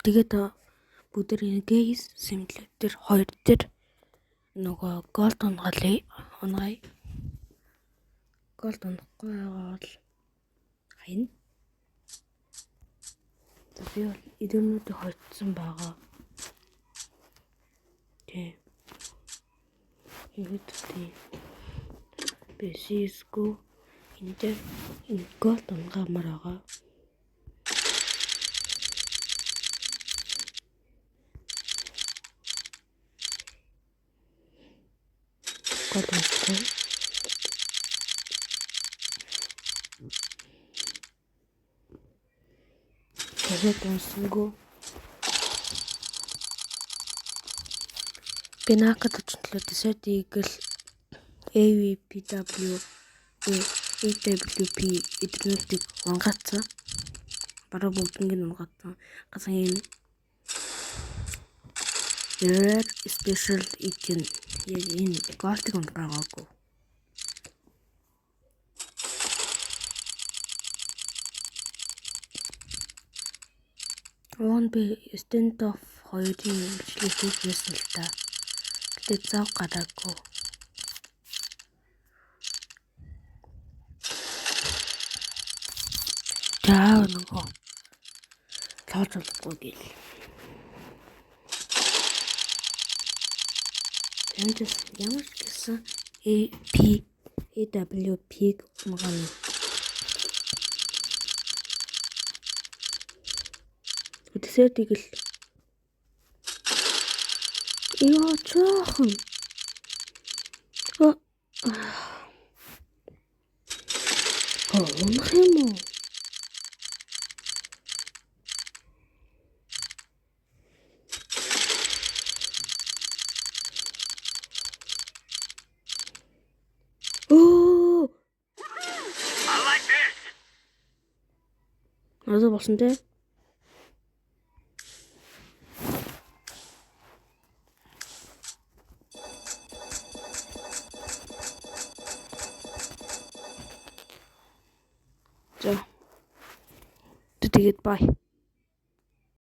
Тэгээд бүгд энэ Case Simulator 2 дээр нөгөө gold унгаалаа. Унгаая. Gold унахгүй байгаа бол хаяна. За би бол эдгэрнүүдийг хоцсон байгаа. Тий. Ингээд тий. Би CS:GO энэ дээр энэ gold унгаамаар байгаа. Gold унахгүй. Тэгээд унсангүй. Би Naked 47 Desert Eagle AVPW AWP эдгэрнүүдийг унгаацсан. Бараг бүгднийг нь унгаацсан. Гасан энэ Rare Special Edition яг энэ Gold-ыг унгаагаагүй. Уг нь би Standoff 2-ын бичлэг хийж байсан л та. Гэтэ зав гараагүй. За нөгөө тоож болохгүй гэл. Эндээс ямар ч гэсэн A P AWP-г унгаана. Desert Eagle. Яа, жоохон. Унах юм уу? Өө! I like this. Одоо болсон те. За. Тэгээд bye.